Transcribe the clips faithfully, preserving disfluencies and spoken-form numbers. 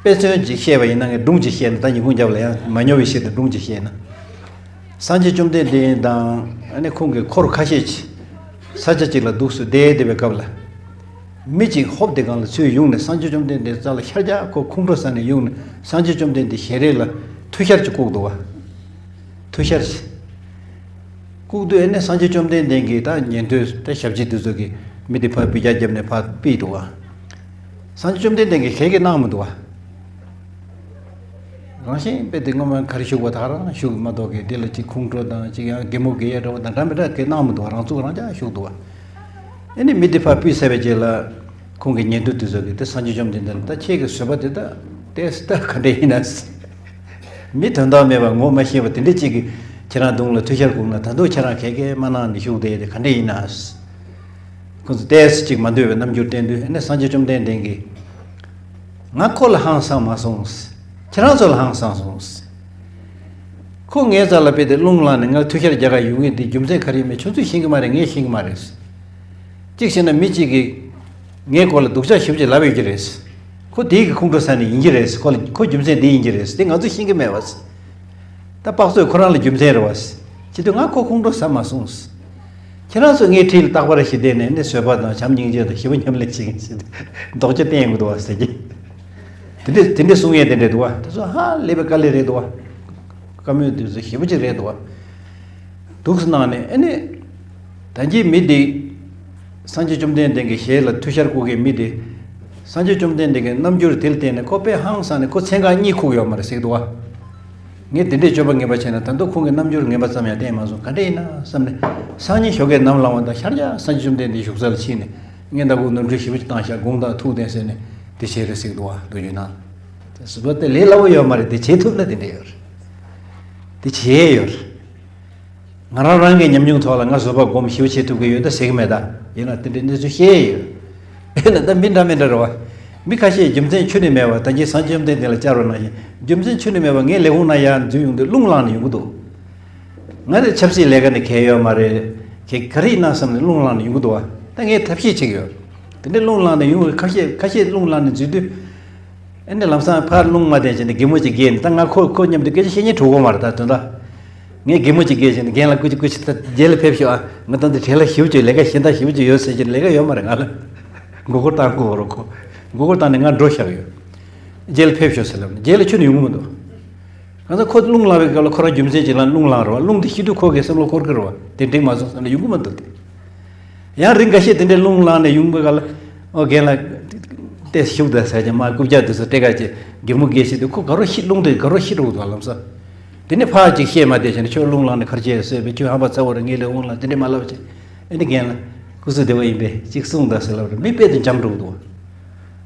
དཔེ་མཚོན་ཅིག་བཤད་པ་ཡིན་ན། ངས་སྒྲུང་ཅིག་བཤད་ན། ད་ཉིན་གུང་རྒྱབ་ལ་ཡང་མ་ཉོ་བའི་ཆེད་དུ་སྒྲུང་ཅིག་བཤད་ན། སངས་རྒྱས་བཅོམ་ལྡན་འདས་དང་ཨ་ནི་ཁོང་གི་འཁོར་ཁ་ཤས་ཅིག་ས་ཆ་ཅིག་ལ་འདུག་སུ་བསྡད་བསྡད་པའི་སྐབས་ལ། མི་གཅིག་ཧོབ་དེ་སྒང་ལ་ཚུར་ཡོང་ནས་སངས་རྒྱས་བཅོམ་ལྡན་འདས་རྩ་ལ་ཤར་རྒྱག་ཁོ་ཁོང་ཁྲོ་ཟ་ནས་ཡོང་ནས། སངས་རྒྱས་བཅོམ་ལྡན་འདས་ཞལ་རས་ལ་ཐུགས་ཤར་ཅིག་བཀུག་འདུག་བ། ཐུགས་ཤར་ཅིག་བཀུག་དུས། ཨ་ནི་སངས་རྒྱས་བཅོམ་ལྡན་འདས་ཀྱིས་ད་ཉན་ཐོས་ད་ཞབས་ཕྱི་དེ་ཚོ་གིས་མི་དེ་ཕར་འབུད་རྒྱག་བརྒྱབ་ནས་ཕར་ཕུད་འདུག་བ། སངས་རྒྱས་བཅོམ་ལྡན་འདས་ཀྱིས་ག་གེ་གནང་མི་འདུག་བ། རང་བཞིན་དཔེ་དེ་སྔོན་མ་ག་རེ་བཞུགས་པ་དེ་ག་རང་བཞུགས་མ་གཏོགས་ཀྱི། དེ་ལ་ཅིག་ཁོང་ཁྲོ་དང་ཅིག་ཡང་གད་མོ་བགད་ཡས་འདྲ་བོ་དང་འདྲ་མི་འདྲ་གེ་གནང་མི་འདུག་བ། རང་ཚུགས་རང་ཅག་བཞུགས་འདུག་བ། ཨ་ནི་མི་དེ་ཕར་ཕུད་ཚར་བའི་རྗེས་ལ། ཁོང་གི་ཉན་ཐོས་དེ་ཚོ་གིས་དེ་སངས་རྒྱས་བཅོམ་ལྡན་འདས་ལ། ད་ཁྱེད་ཀྱི་བཟོད་པ་དེ་ད་ཏོག་ཙམ་ད་ག་འདྲ་ཡིན་ན། མི་དོན་དག་མེད་པ་ངོ་མ་ཤེས་པ་དེ་འདྲ་ཅིག་གིས་ཁྱེད་རང་གདོང་ལ་ཐུགས་ཤར་བཀུག་ན། ད་དུང་ཁྱེད་རང་ག་གེ་མ་གནང་ནས་བཞུགས་བསྡད་དེ་ག་འདྲ་ཡིན་ན། ཁོ་ཚོ་ཏོག་ཙམ་ཅིག་མ་འདོད་པའི་རྣམ་འགྱུར་བསྟན་དུས། ཨ་ནི་སངས་རྒྱས་བཅོམ་ལྡན་འདས་ཀྱིས། ང་ཁོ་ལ་ཧང་སངས་མ་སོང་། ཁྱེད་རང་ཚོ་ལ་ཧང་སངས་སོང་། ཁོ་ངའི་རྩ་ལ་ཕེབས་ཏེ་རླུང་ལངས་ནས་ང་ལ་ཐུགས་ཤར་རྒྱག་ག་ཡོང་མཁན་དེ་རྒྱུ་མཚན་ག་རེ་ཡིན་མིན་ཁྱོད་ཚོས་ཤེས་ཀྱི་མ་རེད། ངས་ཤེས་ཀྱི་མ་རེད། གཅིག་བྱས་ན་མི་གཅིག་གིས་ངའི་སྐོར་ལ་སྡུག་ཅག་ཞེ་པོ་ཅིག་ལབ་ཡོད་ཀྱི་རེད། ཁོ་དེའི་གི་ཁོང་ཁྲོ་ཟ་ནས་ཡིན་གྱི་རེད། ཁོ་ལ་ཁོ་རྒྱུ་མཚན་དེ་ཡིན་གྱི་རེད། དེ་ང་ཚོས་ཤེས་ཀྱི་མེད་པ། ད་དཔག་ཚོད་ཁོ་རང་ལ་རྒྱུ་མཚན་རེད་བ། བྱེད་དུས་ང་ཁོ་ཁོང་ཁྲོ་ཟ་མ་སོང་། ཁྱེད་རང་ཚོ་ངའི་འཁྲིས་ལ་རྟག་པར་ཞིག་བསྡད་ནས་ནི་བཟོད་པ་དང་བྱམས་སྙིང་རྗེ་དང་ཞི་བ་མཉམ་ལས་བྱེད་ཀྱིན་ཟེར་ཏེ་ལྡོག་ཆ་བསྟན་ཡོང་གི་འདུག་བ་ཟེར་གྱི། དེ་འདྲས་དེ་འདྲས་གསུང་ཡས་དེ་འདྲས་འདུག་བ། དེ་ཚོ་ཧ་ལས་པའི་དཀའ་ལས་རེད་འདུག་བ། བཀའ་མོལ་དེ་ཚོ་ཞེ་པོ་ཅིག་རེད་འདུག་བ། འདུག་སེ་གནང་ནས་ཨ་ནི། ད་གིན་མི་འདི། སངས་རྒྱས་བཅོམ་ལྡན་འདས་ཀྱི་ཞལ་ལ་ཐུགས་ཤར་བཀུག་མཁན་མི་འདི། སངས་རྒྱས་བཅོམ་ལྡན་འདས་ཀྱི་རྣམ་འགྱུར་དེ་ལ་བལྟས་ནས་ཁོ་དཔེ་ཧང་སངས་ནས་ཁོ་མཚན་གང་གཉིད་ཁུག་ཡོད་མ་རེད་ཟེར་གྱི་འདུག་བ། ངས་འདི་འདྲའི་སྤྱོད་པ་ངན་པ་བྱས་ན་ད་དུང་ཁོང་གི་རྣམ་འགྱུར་ངན་པ་ཙམ་ཡང་བསྟན་མ་སོང་། ག་འདྲ་ཡིན་ན་བསམ་ནས། སང་ཉིན་ཞོགས་ཀས་ནམ་ལངས་པ་དང་ཤར་རྒྱག་སངས་རྒྱས་བཅོམ་ལྡན་འདས་བཞུགས་ས་ལ་ཕྱིན་ནས། ངས་ད་ཁོ་ནོར་འཁྲུལ་ཞེ་པོ་ཅིག་བཏང་ཤག་དགོངས་དག་ཐུགས་བདེན་ཟེར་ནས་དེ་བྱས་རེད་ཟེར་གྱི་འདུག་བ། མདོ་རྒྱུད་ནང་། དེ་བཟོད་པ་དེ་ལས་སླ་བོ་ཡོད་མ་རེད། དེ་བྱེད་ཐུབ་ན་དེ་འདྲ་ཡོད་རེད། དེ་བྱེད་ཡས་ཡོད་རེད། ང་རང་རང་གི་ཉམས་མྱོང་ཐོག་ལ་ང་བཟོད་པ་སྒོམ་ཞེ་པོ་བྱེད་ཐུབ་ཀྱི་ཡོད་ད་ཟེར་གྱི་མེད་ད། ཡིན་ན་དེ་འདྲའི་གནས་ཚུལ་བཤད་ཡོད། ཡིན་ན་ད་མི་འདྲ་མི་འདྲ་རེད་བ། མི་ཁ་ཤས་རྒྱུ་མཚན་ཁྱོན་ནས་མེད་པ། ད་གིན་སངས་རྒྱས་བཅོམ་ལྡན་འདས་ལ་བཅར་བ་ནང་བཞིན་རྒྱུ་མཚན་ཁྱོན་ནས་མེད་པ་ངའི་ལས་ཁུངས་ནང་ཡར་འཛུལ་ཡོང་དུས་རླུང་ལངས་ནས་ཡོང་གི་འདུག་ང་རེ་ཆབ་སྲིད་ལས་ཀ་ནས་གལ་ཡོད་མ་རེད། གལ་ག་རེ་ཡིན་ན་བསམ་ནས་རླུང་ལངས་ནས་ཡོང་གི་འདུག་བ། ད་ངས་ཐབས་ཤེས་བྱེད་ཀྱི་ཡོད། དེ་འདྲའི་རླུང་ལངས་ནས་ཡོང་བའི་ཁ་ཤས་ཁ་ཤས་རླུང་ལངས་ནས་འཛུལ་དུས། ཨེ་ནས་ལམ་སང་ཕར་རླུང་མ་བསྟན་བྱས་ནས་གད་མོ་ཅིག་བགད་ནས། ད་ང་ཁོ་ཁོ་མཉམ་དུ་སྐད་ཆ་བཤད་སྙིང་བྲོ་གོ་མ་རེད་ད་དོན་དག་ངས་གད་མོ་ཅིག་བགད་བྱས་ནས་རྒན་ལགས་སྐུ་མཁྱེན་སྐུ་མཁྱེན་ད་རྗེས་ལ་ཕེབས་ཤོག་ཨ། ང་ད་འདི་བྲེལ་བ་ཞེ་པོ་ཅིག་ལས་ཀ་གཞན་དག་ཞེ་པོ་ཅིག་ཡོད་ཟེར་གྱི་ལས་ཀ་ཡོད་མ་རེད། ང་ལ་མགོ་སྐོར་བཏང་གོ་རོགས་ཁོ། མགོ་སྐོར་བཏང་ནས་ང་འགྲོ་བཞག་ཡོད། རྗེས་ལ་ཕེབས་ཤོག་ཟེར་ལབ་ནས་རྗེས་ལ་ཁྱོན་ནས་ཡོང་གི་མི་འདུག་གང་ལྟར་ཁོ་རླུང་ལངས་པའི་སྐབས་ལ་ཁོ་རང་རྒྱུ་མཚན་ཅིག་ལ་རླུང་ལངས་རེད་བ། རླུང་དེ་ཤི་དུས་ཁོ་གི་བསམ་བློ་འཁོར་གི་རེད་བ། དེ་འགྲིག་མ་སོང་བསམ་ནས་ཡོང་གི་མི་འདུག་སྟེ། ཡང་རིང་འགའ་ཤས་དེ་འདྲའི་རླུང་ལངས་ནས་ཡོང་པའི་སྐབས་ལ། ཨོ་རྒན་ལགས། ཏེ་བཞུགས་དང་ཟེར་གྱི་མ་རྐུབ་བཀྱག་དེ་ཚོ་སྤྲད་ག་ཅེ། གད་མོ་བགད་བྱེད་དུས་ཁོ་དགའ་རོགས་ཤི་རླུང་དེ་དགའ་རོགས་ཤི་འགྲོ་གི་འདུག་ལམ་སང་། དེ་ནས་ཕར་ཅིག་བཤད་མ་བསྡད་བྱས་ནས་ཁྱོད་རླུང་ལངས་ནས་ག་རེ་བྱས་ཟེར་བས། ཁྱོད་ཧམ་པ་ཚ་བོ་རེད། ངའི་ལས་འོང་ལ་དེ་འདྲས་མ་ལབ་བྱས། ཨེ་འདི་རྒན་ལགས། སྐུ་གཟུགས་བདེ་པོ་ཡིན་པས་ཅིག་གསུངས་དང་ཟེར་ལབ་རེད། མི་དཔེ་དེ་འཇམ་འགྲོ་གི་འདུག་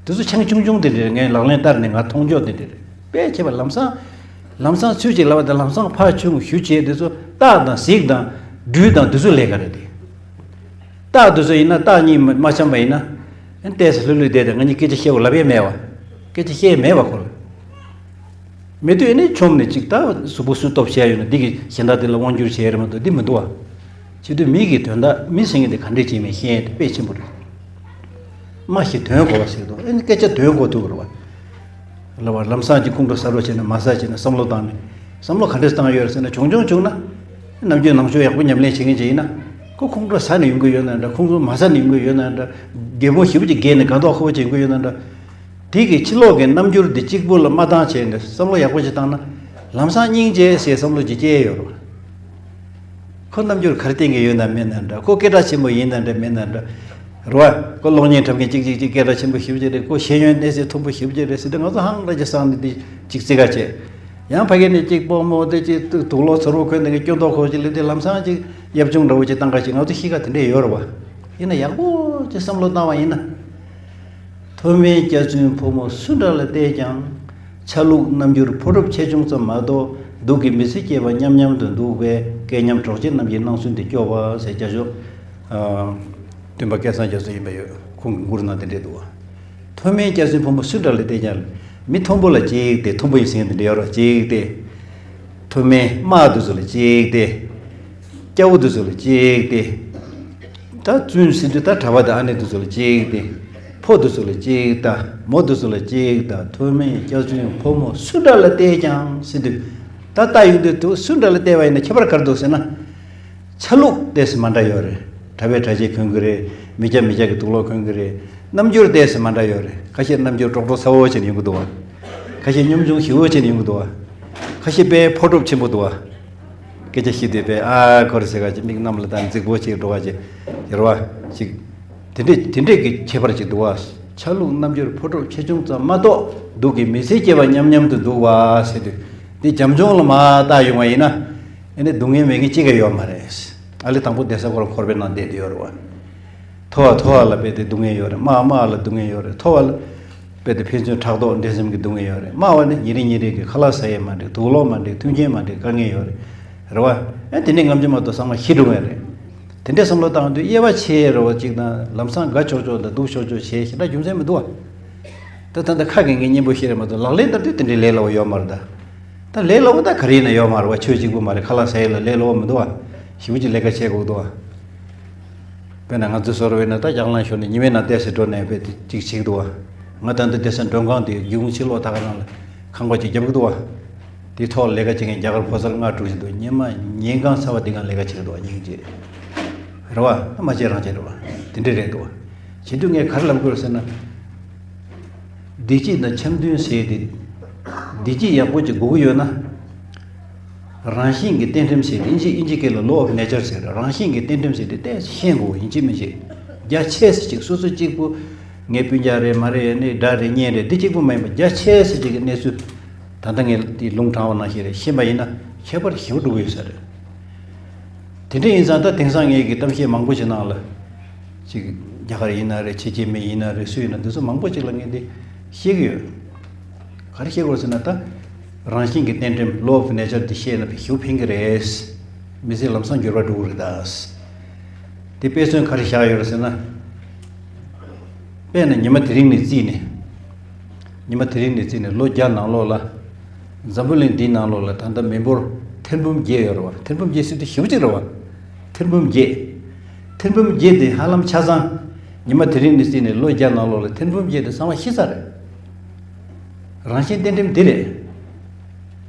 དེ་ཚོ་ཆང་ཆུང་ཆུང་དེ་འདྲ་རེད། ངས་ལག་ལེན་བསྟར་ནས་ང་མཐོང་ཕྱོགས་དེ་འདྲ་རེད། དཔེ་བྱས་པ་ལམ་སང་། ལམ་སང་ཚུལ་གཅིག་ལབ་པ་དང་ལམ་སང་ཕར་ཆུང་ཞུ་བྱས་དེ་ཚོ་སྟག་དང་གཟིག་དང་སྦྲུལ་དང་དེ་ཚོ་ལས་ཀ་རེད་དེ། སྟག་དེ་ཚོ་ཡིན་ན་སྟག་གཉིས་མ་མ་འཆམ་པ་ཡིན་ན། ཨ་ནི་ཏོག་ཙམ་ལྷོད་ལྷོད་བསྡད་དེ་ང་གཉིས་སྐད་ཆ་བཤད་དགོས་ལབ་ཡས་མེད་བ། སྐད་ཆ་བཤད་ཡས་མེད་བ་ཁོ་ལ། མེད་དུས་ཨ་ནི་ཆོམ་ནས་ཅིག་ད་གཟུགས་པོ་སུས་སྟོབས་ཆེ་ཡོད་ན་འདི་གིས་གཞན་དག་དེ་ལ་དབང་བསྒྱུར་བྱས་ཡོད་རེད་མ་གཏོགས་འདི་མི་འདུག་བ། བྱེད་དུས་མི་གི་དོན་དག་མི་ཟེར་མཁན་དེ་ག་འདྲས་བྱེད་མིན་ཤེས་ཡས་དེ་དཔེ་ཆེན་པོ་རེད། སྨྲ་ཤེས་དོན་གོ་བ་ཟེར་དུས་ཨ་ནི་སྐད་ཆ་དོན་གོ་ཐུབ་དགོས་རེད་བ། ལབ་པ་ལམ་སང་ཅིག་ཁོང་ཁྲོ་ཟ་རོགས་བྱས་ན་མ་ཟ་བྱས་ན་བསམ་བློ་བཏང་ནས། བསམ་བློ་ག་འདྲས་བཏང་ཡོད་རེད་ཟེར་ན་བྱུང་བྱུང་བྱུང་ན། ནམ་རྒྱུན་ནང་ཆོས་ཡག་པོ་ཉམས་ལེན་བྱེད་མཁན་ཅིག་ཡིན་ན། ཁོ་ཁོང་ཁྲོ་ཟ་ནས་ཡོང་གི་ཡོད་ན་འདྲ། ཁོང་ཁྲོ་མ་ཟ་ནས་ཡོང་གི་ཡོད་ན་འདྲ། གད་མོ་ཞེ་པོ་ཅིག་བགད་ནས་དགའ་མདོག་ཁ་པོ་ཅིག་ཡོང་གི་ཡོད་ན་འདྲ། དེ་གི་ཕྱི་ལོགས་ཀྱི་རྣམ་འགྱུར་འདི་གཅིག་པུ་ལ་མ་བཏང་བྱས་ནས་བསམ་བློ་ཡག་པོ་ཅིག་བཏང་ན། ལམ་སང་སྙིང་རྗེ་ཟེར་བསམ་བློ་ཅིག་སྐྱེ་ཡོད་རེད། ཁོ་རྣམ་འགྱུར་ག་རེ་བསྟན་གྱི་ཡོད་ན་མེད་ན་འདྲ། ཁོ་སྐད་གྲགས་ཆེན་པོ་ཡིན་ན་འདྲ་མེད་ན་འདྲ། རེད་བ། ཁོ་གློག་བརྙན་འཁྲབ་མཁན་གཅིག་གཅིག་གཅིག་སྐད་གྲགས་ཆེན་པོ་ཞེ་པོ་ཅིག་རེད། ཁོ་ཤེས་ཡོན་གནས་ཚད་མཐོན་པོ་ཞེ་པོ་ཅིག་རེད་ཟེར་དུས་ང་ཚོ་ཧང་ར་ཅིག་སངས་ནས་འདི་ཅིག་བརྩི་ག་བྱེད། ཡང་ཕ་གི་ནས་གཅིག་སྤོ་མོ་དེ་གཅིག་དུག་ལོག་ཚ་རུ་གོན་ནས་སྐྱོན་ཏོག་ཁོ་ཅིག་ལས་དེ་ལམ་སང་ཅིག་ཡབ་ཆུང་འདྲ་བོ་ཅིག་བཏང་ག་ཅིག་ང་ཚོ་གཤིས་ཀ་དེ་འདྲས་ཡོད་རེད་བ། ཡིན་ན་ཡག་པོ་ཅིག་བསམ་བློ་བཏང་བ་ཡིན་ན། མཐོ་དམན་སྐྱ་བཙུན་ཕོ་མོ་སུ་འདྲ་ལ་བལྟས་ཀྱང་། ཆ་ལུགས་རྣམ་འགྱུར་ཕོ་གྲུབ་ཆེ་ཆུང་ཙམ་མ་གཏོགས་སྡུག་གི་མི་ཚེ་སྐྱེལ་བ་མཉམ་མཉམ་དུ་འདུག་པས་སྐལ་མཉམ་གྲོགས་མཆེད་རྣམས་ཀྱི་སྣང་ཚུལ་འདི་སྐྱོ་བ་ཟེར་རྒྱ་ཤོག་སྟོན་པ་སྐལ་བཟང་རྒྱ་མཚོ་ཡིན་པ་ཡོད། ཁོང་གི་མགུར་ནང་དེ་འདྲས་འདུག་བ། མཐོ་དམན་སྐྱ་བཙུན་ཕོ་མོ་སུ་འདྲ་ལ་བལྟས་ཀྱང་། མི་མཐོན་པོ་ལ་གཅིག་སྟེ། མཐོན་པོ་ཡིན་ཟེར་མཁན་དེ་འདྲ་ཡོད་རེད། གཅིག་སྟེ། མཐོ་དམན་དམག་དེ་ཚོ་ལ་གཅིག་སྟེ། སྐྱ་བོ་དེ་ཚོ་ལ་གཅིག་སྟེ། ད་བཙུན་ཟེར་དུས་ད་གྲྭ་པ་དང་ཨ་ནེ་དེ་ཚོ་ལ་གཅིག་སྟེ། ཕོ་དེ་ཚོ་ལ་གཅིག་ལྟ། མོ་དེ་ཚོ་ལ་གཅིག་ལྟ། མཐོ་དམན་སྐྱག་རྫུན་ཕོ་མོ་སུ་འདྲ་ལ་བལྟས་ཀྱང་ཟེར་དུས། ད་ལྟ་ཡོང་དུས་དུ་སུ་འདྲ་ལ་བལྟས་པ་ཡིན་ན་ཁྱད་པར་ག་རེ་འདུག་ཟེར་ན། ཆ་ལུགས་ཏོག་ཙམ་མ་འདྲ་ཡོད་རེད། གྲྭ་པས་གྲྭ་ཆས་གོན་གི་རེད། མི་སྐྱ་མི་སྐྱ་གི་དུག་ལོག་གོན་གི་རེད། རྣམ་འགྱུར་ཏོག་ཙམ་མ་འདྲ་ཡོད་རེད། ཁ་ཤས་རྣམ་འགྱུར་ཀྲོག་ཀྲོག་ཚ་བོ་བྱས་ནས་ཡོང་གི་འདུག་བ། ཁ་ཤས་གཉོམ་ཆུང་ཞེ་བོ་བྱས་ནས་ཡོང་གི་འདུག་བ། ཁ་ཤས་དཔེ་ཕོ་གྲོགས་ཆེན་པོ་འདུག་བ། སྐད་ཆ་བཤད་དུས་དཔེ་ཨ་ཁོ་རེ་ཟེར་ག་ཅིག་མིག་གནམ་ལ་བལྟས་རྫིག་པོ་ཅིག་འགྲོ་ག་ཅིག་ཡོད་རེད་བ། ཅིག་དེ་འདྲས་དེ་འདྲས་ཀྱི་ཁྱད་པར་ཅིག་འདུག་བ། ཆ་ལུགས་རྣམ་འགྱུར་ཕོ་གྲོགས་ཆེ་ཆུང་ཙམ་མ་གཏོགས་སྡུག་གི་མི་ཚེ་སྐྱེལ་བ་མཉམ་མཉམ་དུ་འདུག་བ་ཟེར་དུས། འདི་བྱམས་སྐྱོང་ལ་མ་བལྟས་ཡོང་བ་ཡིན་ན། ཨེ་ནི་སྡུག་བསྔལ་མེད་མཁན་གཅིག་ཀྱང་ཡོད་མ་རེད། ཨ་ལེ་དང་པོ་བསྡད་ས་ཁོ་རང་འཁོར་བའི་ནང་བསྡད་དུ་ཡོད་རེད་བ། མཐོ་བ་མཐོ་བ་ལ་དཔེ་དེ་སྡུག་བསྔལ་ཡོད་རེད། དམའ་བ་དམའ་བ་ལ་སྡུག་བསྔལ་ཡོད་རེད། མཐོ་བ་ལ་དཔེ་དེ་ཕན་ཚུན་ཕྲག་དོག་འགྲན་སེམས་ཀྱི་སྡུག་བསྔལ་ཡོད་རེད། དམའ་བ་ནི་ཉིན་རེ་ཉིན་རེ་གི་ཁ་ལག་ཟ་ཡས་མ་འགྲིག་དུག་ལོག་མ་འགྲིག་མཐུན་རྐྱེན་མ་འགྲིག་དཀའ་ངལ་ཡོད་རེད། རེད་བ། ཨེ་དེ་འདྲའི་ངམ་ཆུ་མ་གཏོགས་ཚང་མ་ཤི་འགྲོ་ངེས་རེད། དེ་འདྲའི་བསམ་བློ་བཏང་དུས་དབྱེ་བ་ཕྱེ་རེད་བ། གཅིག་དང་ལམ་སང་དགའ་ཆོག་ཆོག་དང་སྡུག་ཆོག་ཆོག་བྱས་ཞེ་དྲག་རྒྱུ་མཚན་མི་འདུག་བ། ད་ད་ལྟ་ཁ་གི་ངའི་སྙན་པོ་བཤད་རེད་མ་གཏོགས་ལག་ལེན་བསྟར་དུས་དེ་འདྲའི་ལས་སླ་བོ་ཡོད་མ་རེད་ད། ད་ལས་སླ་བོ་ད་ག་རེ་ཡིན་ན་ཡོད་མ་རེད་བ། ཆོས་གཅིག་པུ་མ་རེད། ཁ་ལག་ཟ་ཡས་ལ་ལས་སླ་བོ་མི་འདུག་བ། ཞེ་པོ་ཅིག་ལས་ཀ་བྱེད་དགོས་འདུག་བ། དཔེར་ན་ང་ཚོ་བཟོ་འདྲ་བས་ན་ད་རྒྱ་གར་ནང་ཞོག་ནས་ཉི་མའི་ནང་བསྡད་ཟེར་འགྲོ་ནས་དཔེ་དེ་གཅིག་བྱེད་ཀྱི་འདུག་བ། ང་ད་འདི་བསྡད་ས་མགྲོན་ཁང་དེ་སྒེའུ་ཁུང་ཕྱི་ལོགས་ད་ག་རང་ལ་ཁང་པ་ཅིག་རྒྱབ་ཀྱི་འདུག་བ། དེའི་ཐོག་ལས་ཀ་བྱེད་མཁན་རྒྱ་གར་ཕོ་གསར་ལྔ་དྲུག་ཅིག་འདུག་ཉི་མ་ཉིན་གང་ཚ་བ་འདི་གང་ལས་ཀ་བྱེད་ཀྱི་འདུག་བ། སྙིང་རྗེ། རེད་བ། མ་བྱེད་རང་བྱེད་རེད་བ། དེ་འདྲ་རེད་འདུག་བ། བྱེད་དུས་ངས་ག་རེ་ལབ་དགོས་རེད་ཟེར་ན། བདེ་སྐྱིད་དང་འཆམ་མཐུན་ཟེར་ཏེ། བདེ་སྐྱིད་ཡག་པོ་ཅིག་དགོས་ཀྱི་ཡོད་ན། རང་བཞིན་གྱི་གཏན་ཁྲིམས་ཟེར་ཏེ་ཨིན་ཇི་ཨིན་ཇི་སྐད་ལ་law of nature ཟེར། རང་བཞིན་གྱི་གཏན་ཁྲིམས་ཟེར་ཏེ་ཏོག་ཙམ་ཤེས་དགོས། ཡིན་གཅིག་མིན་གཅིག་རྒྱ་ཆེ་ས་ཅིག་སོ་སོ་གཅིག་པུ། ངའི་སྤུན་ཀྱག་རེད་མ་རེད་ནི་དགྲ་རེད་གཉེན་རེད་འདི་གཅིག་པུ་མ་ཡིན་པ་རྒྱ་ཆེ་ས་ཅིག་གི་གནས་ཚུལ། ད་ལྟ་ངས་འདི་ལུང་དྲངས་པ་ནང་བཞིན་རེད། ཤེས་པ་ཡིན་ན་ཁྱད་པར་ཞེ་པོ་འགྲོ་གི་ཡོད་ས་རེད། དེ་འདྲ་ཡིན་ཙང་ད་དེང་སང་ངེད་ཀྱི་གཏམ་བཤད་མང་པོ་ཞིག་ནང་ལ། ཅིག་རྒྱ་གར་ཡིན་ན་རེད། ཕྱི་རྒྱལ་མི་ཡིན་ན་རེད། སུ་ཡིན་ན་འདི་ཚོ་མང་པོ་ཅིག་ལ་ངས་འདི་བཤད་ཀྱི་ཡོད། ག་རེ་བཤད་དགོས་ཟེར་ན་ད། རང་བཞིན་གྱི་གཏན་ཁྲིམས་law of nature འདི་ཤེས་ན་ཞེ་པོ་ཕན་གྱི་རེད། མི་ཚེ་ལམ་སང་འགྱུར་བ་འགྲོ་གི་རེད་ད། དེ་དཔེ་མཚོན་ག་རེ་བཞག་ཡོད་རེད་ཟེར་ན། དཔེར་ན་ཉི་མ་དེ་རིང་ནས་བརྩིས་ནས། ཉི་མ་དེ་རིང་ནས་བརྩིས་ནས་ལོ་བརྒྱ་ནང་ལོགས་ལ། འཛམ་བུ་གླིང་འདིའི་ནང་ལོགས་ལ་ད་ལྟ་མི་འབོར་ཐེར་འབུམ་བརྒྱད་ཡོད་རེད་བ། ཐེར་འབུམ་བརྒྱད་ཟེར་དུས་ཞེ་པོ་ཅིག་རེད་བ། ཐེར་འབུམ་བརྒྱད། ཐེར་འབུམ་བརྒྱད་དེ་ཧ་ལམ་ཆ་ཚང་། ཉི་མ་དེ་རིང་ནས་བརྩིས་ནས་ལོ་བརྒྱ་ནང་ལོགས་ལ་ཐེར་འབུམ་བརྒྱད་དེ་ཚང་མ་ཤི་ཚར་རེད། རང་བཞིན་གཏན་ཁྲིམས་འདི་རེད།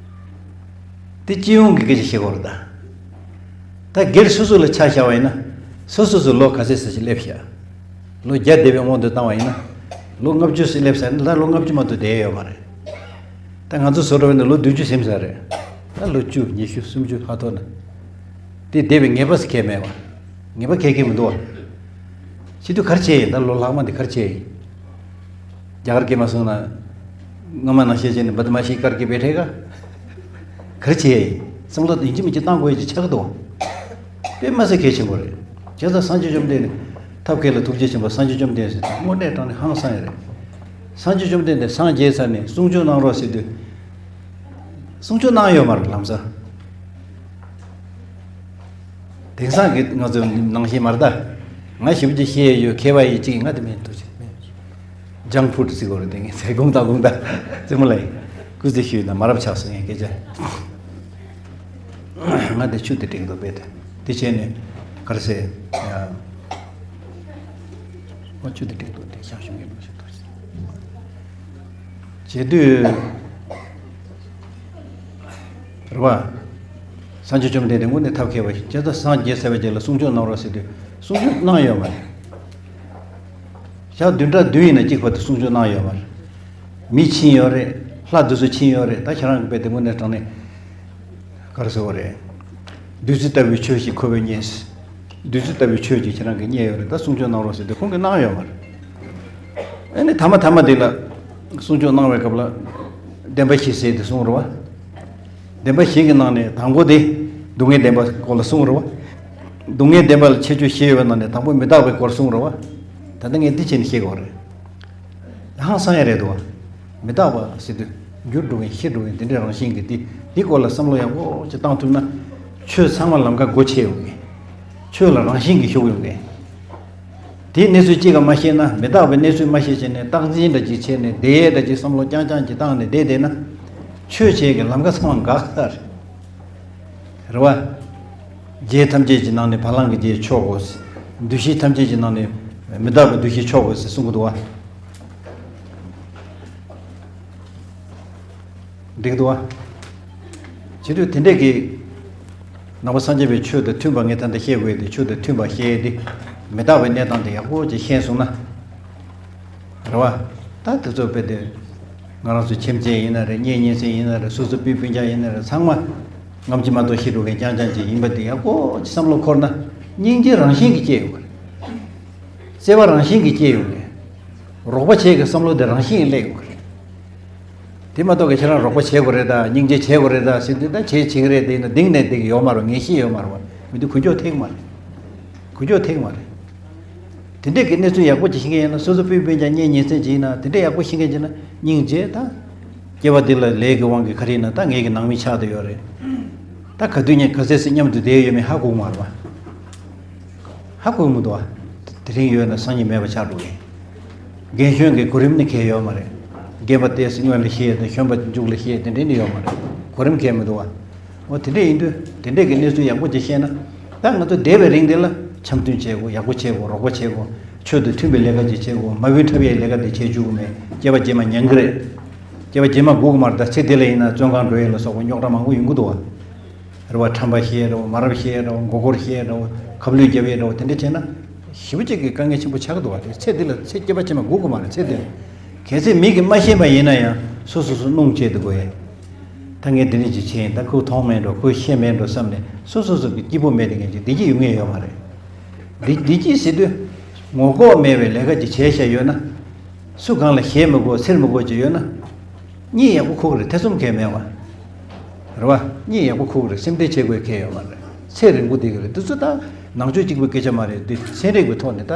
དེ་སྤྱི་ཡོངས་ཀྱི་སྐད་ཆ་བཤད་དགོས་རེད་ད། ད་སྒེར་སོ་སོ་ལ་ཆ་བཞག་པ་ཡིན་ན། སོ་སོ་སོ་ལོ་ག་ཚོད་ཙམ་ཞིག་སླེབས་ཤག་ལོ་བརྒྱ་འདས་པའི་དབང་དུ་བཏང་བ་ཡིན་ན། ལོ་ལྔ་བཅུ་ཙམ་སླེབས་ཚར་ན་ད་ལོ་ལྔ་བཅུ་མ་གཏོགས་བསྡད་ཡོད་མ་རེད། ད་ང་ཚོ་བཟོ་འདྲ་བས་ན་ལོ་བདུན་ཅུ་ཟིན་ཚར་རེད། ད་ལོ་བཅུ་ཉི་ཤུ་སུམ་ཅུ་ཧ་ཐོག་ན། དེ་འདས་པའི་ངེས་པ་ཟེར་མཁན་མེད་པ། ངེས་པ་གང་ཡང་མི་འདུག་བ། བྱེད་དུས་ག་རེ་བྱས་ཡིན། ད་ལོ་ལྷག་མ་འདི་ག་རེ་བྱས་ཡིན། རྒྱ་གར་སྐད་མ་གསུངས་ན། སྔ་མ་ནང་བཞིན་བྱས་ནས་བདེ་མ་ཤི་ཀར་གྱི་བེ་ཐེ་ག་ག་རེ་བྱས་ཡིན། བསམ་བློ་ཡིན་གཅིག་མིན་གཅིག་བཏང་དགོས་ཀྱི་ཆགས་ཀྱི་འདུག་དཔེ་མ་སྲིད་གལ་ཆེན་པོ་རེད། བྱས་ཙང་སངས་རྒྱས་བཅོམ་ལྡན་འདས་ཐབས་མཁས་ལ་ཐུགས་རྗེ་ཆེན་པོ་སངས་རྒྱས་བཅོམ་ལྡན་འདས་ཟེར་དུས་དངོས་གནས་དྲང་གནས་ཧང་སང་ཡ་རེད། སངས་རྒྱས་བཅོམ་ལྡན་འདས་སངས་རྒྱས་ཚར་ནས་གསུང་ཆོས་གནང་རོགས་ཟེར་དུས། གསུང་ཆོས་གནང་ཡོད་མ་རེད་ལམ་སང་། དེང་སང་གི་ང་ཚོ་ནང་བཞིན་མ་རེད་ད། ང་ཞིབ་ཅིག་བཤད་ཡོད་མཁས་པ་ཡིན་གཅིག་ང་དེ་མིན་འདུག་ཅིག་མིན། ཇང་ཕུ་ཌི་ཟེར་དགོས་རེད་དེ། ངས་ཟས་གོང་ད་གོང་ད་རྩེད་མོ་ལ་ཡིན། སྐུ་ཚེ་ཞུས་ན་མ་རབས་ཆགས་སོང་ངས་སྐད་ཆ། ང་དེ་ཆུ་དེ་འགྲིག་འདུག་པས་དེ། དེ་བྱས་ནས་ག་རེ་ཟེར། ང་ཆུ་དེ་འགྲིག་འདུག་དེ་ཤག་ཤུགས་ཡིན་པ་ཞིག་འདུག་ཅིག་བྱེད་དུས། རེད་བ། སངས་རྒྱས་བཅོམ་ལྡན་འདས་དངོས་གནས་ཐབས་མཁས་པ་ཞིག་བྱས་ཙང་སངས་རྒྱས་ཚར་བའི་རྗེས་ལ་གསུང་ཆོས་གནང་རོགས་ཟེར་དུས་གསུང་ཆོས་གནང་ཡོད་མ་རེད། ཞག་བདུན་ཕྲག་བདུན་ཡིན་ན་གཅིག་བར་དུ་གསུང་ཆོས་གནང་ཡོད་མ་རེད། མི་ཕྱིན་ཡོད་རེད། ལྷ་དེ་ཚོ་ཕྱིན་ཡོད་རེད། ད་ཁྱེད་རང་གི་དཔེ་དེ་དངོས་གནས་དྲང་གནས། ག་རེ་ཟེར་བ་རེད། བདུད་རྩི་ལྟ་བུའི་ཆོས་ཤིག་ཁོ་བོས་རྙེད། བདུད་རྩི་ལྟ་བུའི་ཆོས་ཅིག་ཁྱེད་རང་གིས་རྙེད་ཡོད་རེད། ད་གསུང་ཆོས་གནང་རོགས་ཟེར་དུས་ཁོང་གིས་གནང་ཡོད་མ་རེད། ཨ་ནི་ཐ་མ་ཐ་མ་དེ་ལ་གསུང་ཆོས་གནང་བའི་སྐབས་ལ་བདེན་པ་བཞི་ཟེར་ཏེ་གསུངས་རེད་བ། བདེན་པ་བཞི་གི་ནང་ནས་དང་པོ་དེ་སྡུག་བསྔལ་བདེན་པ་སྐོར་ལ་གསུངས་རེད་བ། སྡུག་བསྔལ་བདེན་པ་ལ་ཁྱད་ཆོས་བཞི་ཡོད་པའི་ནང་ནས་དང་པོ་མི་རྟག་པའི་སྐོར་གསུངས་རེད་བ། ད་ལྟ་ངས་འདི་བྱས་ནས་བཤད་དགོས་རེད། ཧང་སང་ཡ་རེད་འདུག་བ། མི་རྟག་པ་ཟེར་དུས་འགྱུར་འགྲོ་མཁན་ཤི་འགྲོ་མཁན་འདི་འདྲའི་རང་བཞིན་གྱི་འདི་འདི་སྐོར་ལ་བསམ་བློ་ཡག་པོ་ཅིག་བཏང་ཐུབ་ན། ཆོས་ཚང་མ་ལམ་ཁ་སྒོ་ཕྱེ་ཡོང་གི། ཆོས་ལ་རང་བཞིན་གྱིས་ཞུགས་ཡོང་གི། དེའི་གནས་ཚུལ་གཅིག་ཀ་མ་ཤེས་ན། མི་རྟག་པའི་གནས་ཚུལ་མ་ཤེས་བྱས་ནས་རྟག་འཛིན་འདྲ་ཅིག་བྱས་ནས་བསྡད་ཡས་འདྲ་ཅིག་བསམ་བློ་རྐྱང་རྐྱང་ཅིག་བཏང་ནས་བསྡད་བསྡད་ན། ཆོས་བྱེད་ཀྱི་ལམ་ཁ་ཚང་མ་འགག་ཚར་རེད། རེད་བ། རྒྱལ་ཐམས་ཅད་ཀྱི་ནང་ནས་བ་ལང་གི་རྒྱལ་མཆོག་གོ། འདུ་ཤེས་ཐམས་ཅད་ཀྱི་ནང་ནས་མི་རྟག་པའི་འདུ་ཤེས་མཆོག་གོ་ཟེར་གསུང་གི་འདུག་བ། འགྲིག་འདུག་བ། བྱེད་དུས་དེ་འདྲས་ཀྱི་ནང་པ་སངས་རྒྱས་པའི་ཆོས་དང་མཐུན་པ་ངས་ད་ལྟ་བཤད་དགོས་ཏེ། ཆོས་དང་མཐུན་པ་བཤད་དེ། མི་རྟག་པའི་གནས་སྟངས་དེ་ཡག་པོ་ཅིག་ཤེས་སོང་ན། རེད་བ། ད་དེ་ཚོ་དཔེ་དེ། ང་རང་ཚོ་ཁྱིམ་མཚེས་ཡིན་ན་རེད། གཉེན་ཉེ་ཚན་ཡིན་ན་རེད། སོ་སོ་སྤུན་སྤུན་ཀྱག་ཡིན་ན་རེད། ཚང་མ་ངམ་ཅི་མ་གཏོགས་ཤི་འགྲོ་མཁན་རྐྱང་རྐྱང་ཅིག་ཡིན་པ་དེ་ཡག་པོ་ཅིག་བསམ་བློ་འཁོར་ན། སྙིང་རྗེ་རང་བཞིན་གྱིས་སྐྱེ་ཡོང་གི་རེད། བརྩེ་བ་རང་བཞིན་གྱིས་སྐྱེ་ཡོང་གི་རེད། རོགས་པ་བྱེད་ཀྱི་བསམ་བློ་དེ་རང་བཞིན་གྱིས་སླེབས་ཡོང་གི་རེད། དེ་མ་གཏོགས་ཀྱི་ཁྱེད་རང་རོགས་པ་བྱེད་དགོས་རེད་ད། སྙིང་རྗེ་བྱེད་དགོས་རེད་ད་ཟེར་དུས། ད་བྱེད་བྱེད་ཀྱི་རེད་དེ་ཡིན་ན་གཏིང་ནས་འདི་གི་ཡོད་མ་རེད། ངེས་ཤེས་ཡོད་མ་རེད་བ། མི་དེ་ཁུ་འཁྱོག་ཐེག་མ་རེད། ཁུ་འཁྱོག་ཐེག་མ་རེད། དེ་འདྲས་ཀྱི་གནས་ཚུལ་ཡག་པོ་ཅིག་ཤེས་མཁན་ཡིན་ན། སོ་སོ་སྤུན་སྤུན་ཀྱག་གཉེན་ཉེ་ཚན་ཅིག་ཡིན་ན། དེ་འདྲས་ཡག་པོ་ཤེས་མཁན་ཅིག་ན། སྙིང་རྗེ་ད། སྐྱེ་བ་འདི་ལ་ལས་ཀྱི་དབང་གིས་ག་རེ་ཡིན་ན་ད་ངེད་ཀྱི་ནང་མི་ཆགས་བསྡད་ཡོད་རེད། ད་ག་དུས་ནས་ག་ཚོད་ཅིག་མཉམ་དུ་བསྡད་ཡོད་མེད་ཧ་གོ་གི་མ་རེད་བ། ཧ་གོ་གི་མི་འདུག་བ། དེ་རིང་ཡོད་ན་སང་ཉིན་མེད་པ་ཆགས་འགྲོ་གི་ཡིན། རྒན་གཞོན་གྱི་གོ་རིམ་ནི་གལ་ཡོད་མ་རེད། རྒན་པ་ཏོག་ཙམ་སྔོན་ལ་ཤེས་དང་། གཞོན་པ་མཇུག་ལ་ཤེས། དེ་འདྲས་ནི་ཡོད་མ་རེད། གོ་རིམ་གལ་མི་འདུག་བ། འོ་དེ་འདྲས་ཡིན་དུས་དེ་འདྲས་ཀྱི་གནས་ཚུལ་ཡག་པོ་ཅིག་ཤེས་ན། ད་ང་ཚོ་བསྡད་པའི་རིང་དེ་ལ་འཆམ་མཐུན་བྱེད་དགོས། ཡག་པོ་བྱེད་དགོས། རོགས་པ་བྱེད་དགོས། ཆོས་དང་མཐུན་པའི་ལས་ཀ་ཅིག་བྱེད་དགོས། མ་བུ་འཁྲབ་ཡའི་ལས་ཀ་དེ་བྱེད་བཅུག་གི་མེད། སྐྱེས་པ་རྗེས་མ་ཉན་གི་རེད། སྐྱེས་པ་རྗེས་མ་སྒུག་གི་མ་རེད། ད་ཚེ་འདི་ལ་ཡིན་ན་བཙོན་ཁང་འགྲོ་ཡས་ལ་སོགས་པ་རྙོག་དྲ་མང་པོ་ཡོང་གི་འདུག་བ། རེད་བ། ཁྲམ་པ་བཤད་རེད་བ། མ་རབས་བཤད་རེད་བ། མགོ་སྐོར་བཤད་རེད་བ། ཁ་བསླུས་རྒྱབ་ཡས་རེད་བ། དེ་འདྲ་བྱས་ན་ཞེ་པོ་ཅིག་གི་དཀའ་ངལ་ཆེན་པོ་ཆགས་ཀྱི་འདུག་བ། དེ་ཚེ་འདི་ལ། ཚེ་སྐྱེས་པ་ཕྱི་མ་སྒུག་གི་མ་རེད། ཚེ་འདི་ལ། གལ་སྲིད་མི་གིས་མ་ཤེས་པ་ཡིན་ན་ཡང་སོ་སོ་སོ་སྣུང་བྱེད་དུ་དགོས་ཡས། ད་ངས་འདི་འདྲ་ཅིག་བྱས་ཡིན། ད་ཁོས་མཐོང་མེད་འགྲོ། ཁོས་ཤེས་མེད་འགྲོ་བསམ་ནས། སོ་སོ་སོ་གི་སྐྱིད་པོ་མེད་དེ་ངས་ཅིག་བདེ་སྐྱིད་ཡོང་ངེས་ཡོད་མ་རེད། བདེ་བདེ་སྐྱིད་ཟེར་དུས་ངོ་ལྐོག་མེད་པའི་ལས་ཀ་ཅིག་བྱས་བཞག་ཡོད་ན། སུ་གང་ལ་ཞེད་མི་དགོས། འཚེར་མི་དགོས་ཅིག་ཡོད་ན། གཉིད་ཡག་པོ་ཁུག་རེད། ཐེ་ཚོམ་གང་ཡང་མེད་བ། རེད་བ། གཉིད་ཡག་པོ་ཁུག་རེད། སེམས་ཁྲལ་བྱེད་དགོས་གང་ཡང་ཡོད་མ་རེད། ཚེ་རིང་པོ་བསྡད་ཀྱི་རེད། འདི་ཚོ་ད་ནང་ཆོས་གཅིག་པུའི་སྐད་ཆ་མ་རེད། འདི་ཚན་རིག་པའི་ཐོག་ནས་ད་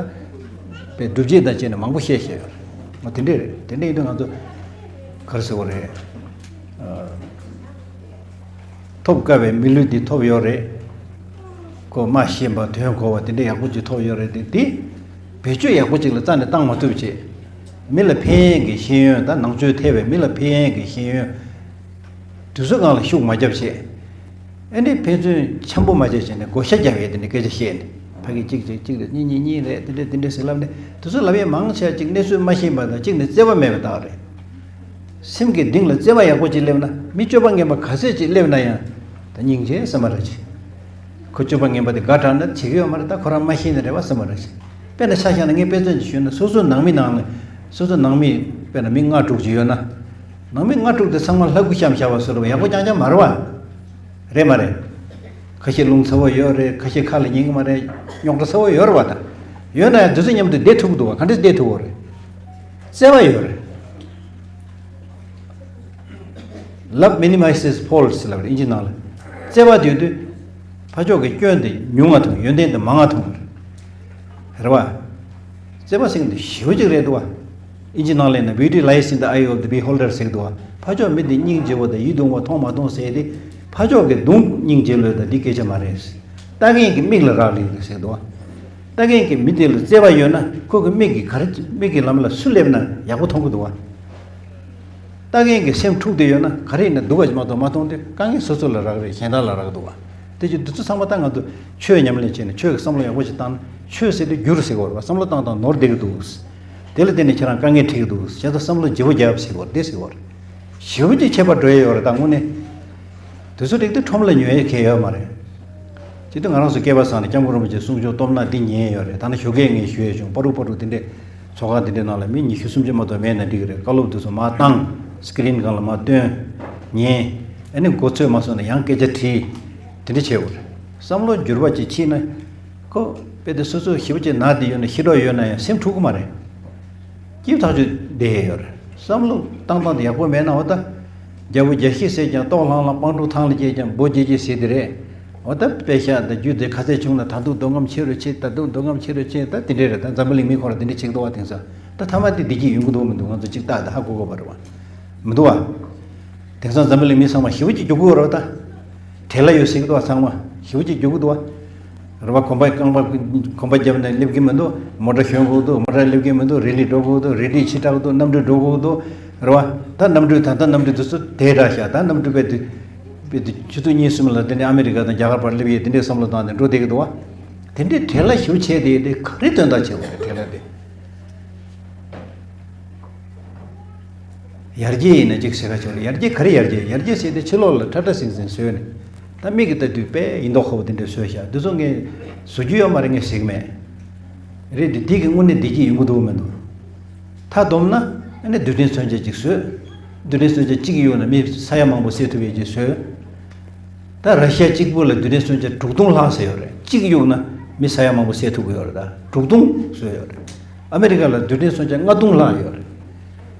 དཔེ་སྒྲུབ་བྱེད་དང་བཅས་ནས་མང་པོ་བཤད་བཤད་ཡོད་རེད། འོ་དེ་འདྲས་རེད། དེ་འདྲས་ཡིན་དུས་ང་ཚོ་ག་རེ་ཟེར་དགོས་རེད། ཨ། ཐོབ་དཀའ་བའི་མི་ལུས་འདི་ཐོབ་ཡོད་རེད། ཁོ་སྨྲ་ཤེས་པ། དོན་གོ་བ། དེ་འདྲ་ཡག་པོ་ཅིག་ཐོབ་ཡོད་རེད་དེ། འདི་བེད་སྤྱོད་ཡག་པོ་ཅིག་ལ་རྩ་ནས་བཏང་མ་ཐུབ་བྱས། མི་ལ་ཕན་ཡས་ཀྱི་ཤེས་ཡོན། ད་ནང་ཆོས་ཐེ་བའི་མི་ལ་ཕན་ཡས་ཀྱི་ཤེས་ཡོན་དེ་ཚོ་སྒང་ལ་ཤུགས་མ་བརྒྱབ་བྱས། ཨ་ནི་ཕན་ཚུན་འཆམ་པོ་མ་བྱས་བྱས་ནས་བགོ་བཤའ་རྒྱབ་ཡས། དེ་འདྲ་སྐད་ཆ་བཤད་ནས། ཕ་གི་གཅིག་གཅིག་གཅིག་རེད། གཉིས་གཉིས་གཉིས་རེད། དེ་འདྲ་དེ་འདྲ་ཟེར་ལབ་ནས། དེ་ཚོ་ལབ་ཡས་མང་ཆེ་བ་གཅིག་གནས་ཚུལ་མ་ཤེས་པ་དང་། གཅིག་ནས་བརྩེ་བ་མེད་པ་དག་རེད། སེམས་ཀྱི་གཏིང་ལ་བརྩེ་བ་ཡག་པོ་ཅིག་སླེབས་ན། མི་སྤྱོད་པ་ངན་པ་ག་ཚད་ཅིག་སླེབས་ན་ཡང་། ད་སྙིང་རྗེ་བསམ་པ་རེ་བྱེད། ཁོ་སྤྱོད་པ་ངན་པ་དེ་དགའ་དྲགས་ན་བྱེད་ཀྱི་ཡོད་མ་རེད། ད་ཁོ་རང་མ་ཤེས་ནི་རེད་བ་བསམ་པ་རེ་བྱེད། དཔེར་ན་ཆ་བཞག་ན། ངས་དཔེ་མཚོན་ཅིག་ཞུས་ན། སོ་སོ་ནང་མི་ནང་ལ། སོ་སོ་ནང་མི་དཔེར་ན་མི་ལྔ་དྲུག་ཅིག་ཡོད་ན། ནང་མི་ལྔ་དྲུག་དེ་ཚང་མ་ལྷ་སྐུ་བཤམས་བཞག་པ་བཟོ་འདྲ་བོ་ཡག་པོ་རྐྱང་རྐྱང་མ་རེད་བ། རེད་མ་རེད། ཁ་ཤས་རླུང་ཚ་བོ་ཡོད་རེད། ཁ་ཤས་ཁ་ལ་ཉན་གྱི་མ་རེད། རྙོག་དྲ་ཚ་བོ་ཡོད་རེད་བ། ད་ཡོད་ན་ཡང་དེ་ཚོ་མཉམ་དུ་བསྡད་ཐུབ་ཀྱི་འདུག་བ། ག་འདྲས་བསྡད་ཐུབ་ཀྱི་རེད། བརྩེ་བ་ཡོད་རེད། Love minimizes faults ལབ་རེད། ཨིན་ཇི་ནང་ལ། བརྩེ་བ་དེ་ཡོད་དུས་ཕར་ཕྱོགས་ཀྱི་སྐྱོན་དེ་ཉུང་ང་མཐོང་། ཡོན་ཏན་དེ་མང་ང་མཐོང་། རེད་བ། བརྩེ་བ་ཟེར་མཁན་དེ་ཞེ་པོ་ཅིག་རེད་འདུག་བ། ཨིན་ཇི་ནང་ལ་ཡིན་ན། Beauty lies in the eye of the beholder ཟེར་གྱི་འདུག་བ། ཕར་ཕྱོགས་མི་དེ་སྙིང་རྗེ་བོ་དང་ཡིད་དུ་འོང་བ་མཐོང་མ་མཐོང་ཟེར་དེ། ཕར་ཕྱོགས་ཀྱི་གདོང་སྙིང་རྗེ་ལོས་དང་འདི་སྐད་ཆ་མ་རེད། ལྟ་མཁན་གྱི་མིག་ལ་རག་ལས་ཟེར་གྱི་འདུག་བ། ལྟ་མཁན་གྱི་མི་དེ་ལ་བརྩེ་བ་ཡོད་ན། ཁོ་གི་མིག་གིས་ག་རེ། མིག་གི་ལམ་ལ་སུ་སླེབས་ན་ཡག་པོ་མཐོང་གི་འདུག་བ། ལྟ་མཁན་གྱི་སེམས་འཁྲུགས་བསྡད་ཡོད་ན། ག་རེ་ཡིན་ན་སྡུག་པ་ཞིག་མ་གཏོགས་མ་མཐོང་སྟེ། དཀའ་ངལ་སོ་སོ་ལ་རག་རེད། གཞན་དག་ལ་རག་འདུག་བ། དེ་ཅི་འདི་ཚོ་ཚང་མ་ད་ང་ཚོ་ཆོས་ཉམས་ལེན་བྱས་ནས། ཆོས་ཀྱི་བསམ་བློ་ཡག་པོ་ཞིག་བཏང་ན། ཆོས་ཟེར་དུས་འགྱུར་ཟེར་གྱི་ཡོད་རེད་བ། བསམ་བློ་བཏང་བཏང་ནོར་བསྡད་ཀྱི་འདུག། དེ་ལ་བརྟེན་ནས་ཁྱེད་རང་དཀའ་ངལ་འཕྲད་ཀྱི་འདུག། བྱས་ཙང་བསམ་བློ་ལྗིད་པོ་རྒྱབ་ཟེར་གྱི་ཡོད་རེད། དེ་ཟེར་གྱི་ཡོད་རེད། ཞེ་པོ་ཅིག་ཁྱད་པར་འགྲོ་ཡས་ཡོད་རེད། ད་དངོས་གནས། དུས་ཚོད་རིག་དུས་ཁྲོམ་ལ་ཉོ་ཡས་གང་ཡོད་མ་རེད། ཅི་སྟེ་ང་རང་ཚོ་སྐལ་པ་བཟང་ནས་སྐྱབས་མགོན་རིན་པོ་ཆེའི་གསུང་ཆོས་སྟོབས་ན་འདི་ཉན་ཡོད་རེད། ད་ནི་ཞོགས་ཀས་ངས་ཞུ་ཡས་བྱུང་། པ་རུ་པ་རུ་དེ་འདྲས་ཚོགས་ཁང་དེ་འདྲའི་ནང་ལ་མི་ཉི་ཤུ་སུམ་ཅུ་མ་གཏོགས་མེད་ན་འགྲིག་གི་རེད། བཀའ་སློབ་དེ་ཚོ་མར་བཏང་། སི་ཀི་རིན་སྒང་ལ་མར་སྟོན། ཉན། ཨ་ནི་མགོ་ཚོས་མ་སོང་ན་ཡང་སྐད་ཆ་དྲིས། དེ་འདྲ་བྱེད་དགོས་རེད། བསམ་བློ་འགྱུར་བ་ཅིག་ཕྱིན་ན། ཁོ་དཔེ་དེ་སོ་སོ་ཞེ་པོ་ཅིག་ན་བསྡད་ཡོད་ན། ཤི་གྲབས་ཡོད་ན་ཡང་སེམས་འཁྲུག་གི་མ་རེད། སྐྱིད་ཐག་ཆོད་བསྡད་ཡོད་རེད། བསམ་བློ་བཏང་སྟངས་དེ་ཡག་པོ་མེད་ན། འོ་ད། རྒྱལ་པོ་རྒྱལ་བཞི་བསད་ཀྱང་ལྟོགས་ལྷང་ལྷང་། སྤང་ཕྲུག་ཐང་ལ་སྐྱེས་ཀྱང་འབོ་རྒྱས་རྒྱས་ཟེར་དེ་རེད། འོ་ད་དཔེ་ཤག་དང་རྒྱུ་དེ་ག་ཚད་བྱུང་ན། ད་དུང་འདོད་རྔམ་ཆེ་རུ་ཆེ། ད་དུང་འདོད་རྔམ་ཆེ་རུ་ཆེ། ད་དེ་འདྲས་རེད། ད་འཛམ་བུ་གླིང་མི་ཁོ་རང་དེ་འདྲས་བྱེད་ཀྱི་འདུག་བ། དེང་སང་ད་ཐ་མ་དེ་བདེ་སྐྱིད་ཡོང་གི་འདུག་མི་འདུག། ང་ཚོ་གཅིག་ལྟ་དང་ཧ་གོ་དགོས་པ་རེད་བ། མི་འདུག་བ། དེང་སང་འཛམ་བུ་གླིང་མི་ཚང་མ་ཞེ་པོ་ཅིག་སྐྱོ་གི་ཡོད་རེད་བ། ད་བྲེལ་ལ་ཡོད་ཟེར་གྱི་འདུག་བ། ཚང་མ་ཞེ་པོ་ཅིག་སྐྱོ་གི་འདུག་བ། རེད་བ། གོམ་པ་རྐང་པ་གོམ་པ་བརྒྱབ་ནས་སླེབས་ཀྱི་མི་འདུག། མོ་ཊ་ཞོན་དགོས་འདུག། མོ་ཊ་སླེབས་ཀྱི་མི་འདུག། རི་ལི་འགྲོ་དགོས་འདུག། རི་ལི་ཕྱི་དྲགས་འདུག། གནམ་གྲུ་འགྲོ་དགོས་འདུག། རེད་བ། ད་གནམ་གྲུ། ད་ལྟ་གནམ་གྲུ་དེ་ཚོ་དེ་འདྲ་ཤག། ད་གནམ་གྲུ་དཔེ་དེ་དཔེ་དེ་ཆུ་ཚོད་གཉིས་གསུམ་ལ་དེ་ནས་ཨ་མི་རི་ཀ་དང་རྒྱ་གར་བར་སླེབས་ཡས་དེ་འདྲའི་བསམ་བློ་བཏང་ནས་འགྲོ་བསྡད་ཀྱི་འདུག་བ། དེ་འདྲའི་བྲེལ་ལ་ཞེ་པོ་བྱས་དེ། དེ་ག་རེ་དོན་དག་བྱེད་དགོས་རེད། བྲེལ་ལ་དེ། ཡར་རྒྱས་ཡིན་ན་ཅིག་ཟེར་ག་ཆོག་རེད། ཡར་རྒྱས་ག་རེ་ཡར་རྒྱས། ཡར་རྒྱས་ཟེར་དེ་ཕྱི་ལོགས་ལ་ཁྲ་ཁྲ་ཟིང་ཟིང་བཟོས་ནས། ད་མིག་གིས་ལྟ་དུས་དཔེ་ཡིན་མདོག་ཁ་པོ་དེ་འདྲ་བཟོས་ཤག་དེ་ཚོ་ངས་བཟོ་རྒྱུ་ཡོད་མ་རེད། ངས་ཟེར་གི་མེད། རེད་དེ། དེ་གི་དངོས་གནས་བདེ་སྐྱིད་ཡོང་གི་འདུག་མི་འདུག་མཐའ་བསྡོམས་ན་ཨ་ནི་རྡུལ་ཕྲན་མཚོན་ཆ་གཅིག་བཟོས། རྡུལ་ཕྲན་མཚོན་ཆ་གཅིག་གི་གཡུག་ན་མི་ས་ཡ་མང་པོ་བསད་ཐུབ་ཡས་ཅིག་བཟོས། ད་ར་ཤི་ཡ་གཅིག་པུ་ལ་རྡུལ་ཕྲན་མཚོན་ཆ་དྲུག་སྟོང་ལྷག་ཟེར་ཡོད་རེད། གཅིག་གཡུག་ན་མི་ས་ཡ་མང་པོ་བསད་ཐུབ་ཀྱི་ཡོད་རེད། ད་དྲུག་སྟོང་བཟོས་ཡོད་རེད། ཨ་མེ་རི་ཀ་ལ་རྡུལ་ཕྲན་མཚོན་ཆ་ལྔ་སྟོང་ལྷག་ཡོད་རེད།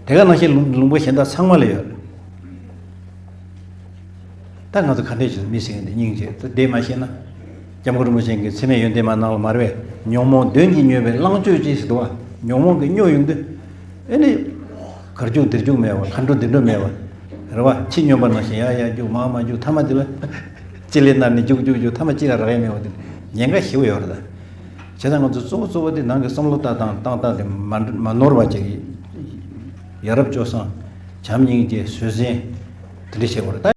དེ་ག་ནང་བཞིན་ལུང་ལུང་པ་གཞན་དག་ཚང་མ་ལ་ཡོད་རེད། ད་ང་ཚོ་ག་འདྲས་བྱས་མི་ཟེར་མཁན་དེ་སྙིང་རྗེ། ད་དེ་མ་ཤེས་ན། སྐྱབས་མགོན་རིན་པོ་ཆེ་གི་འཚེ་མེད་ཡོན་ཏན་མ་ནང་ལ་མ་རེད་པས། ཉོན་མོངས་གདོན་གྱིས་མྱོས་པའི་གླང་སྤྱོད་ཅེས་ཟེར་འདུག་བ། ཉོན་མོངས་ཀྱིས་མྱོས་ཡོང་དུས། ཨེ་ནི། གར་རྒྱུག་འདིར་རྒྱུག་མེད་པ། ག་འགྲོ་འདི་འགྲོ་མེད་པ། རེད་བ། ཁྱི་སྨྱོན་པ་ནང་བཞིན་ཡར་ཡར་རྒྱུག་མར་མར་རྒྱུག་མཐའ་མ་དེ་ལ། ཅི་ལས་ནར་ནས་རྒྱུག་རྒྱུག་རྒྱུག་མཐའ་མ་ཅི་ལ་རག་ཡས་མེད་པ་དེ། ཉེན་ཁ་ཞེ་པོ་ཡོད་རེད་ད། བྱས་ཙང་ང་ཚོ་གཙོ་བོ་གཙོ་བོ་དེ་ནང་གི་བསམ་བློ་བཏང་སྟངས་བཏང་སྟངས་དེ་མ་མ་ནོར་བ་བྱེད་ཀྱི། ཡ་རབས་སྤྱོད་བཟང་། བྱམས་སྙིང་རྗེ། བཟོད་བསྲན། དེ་འདྲ་བྱེད་དགོས་རེད་ད།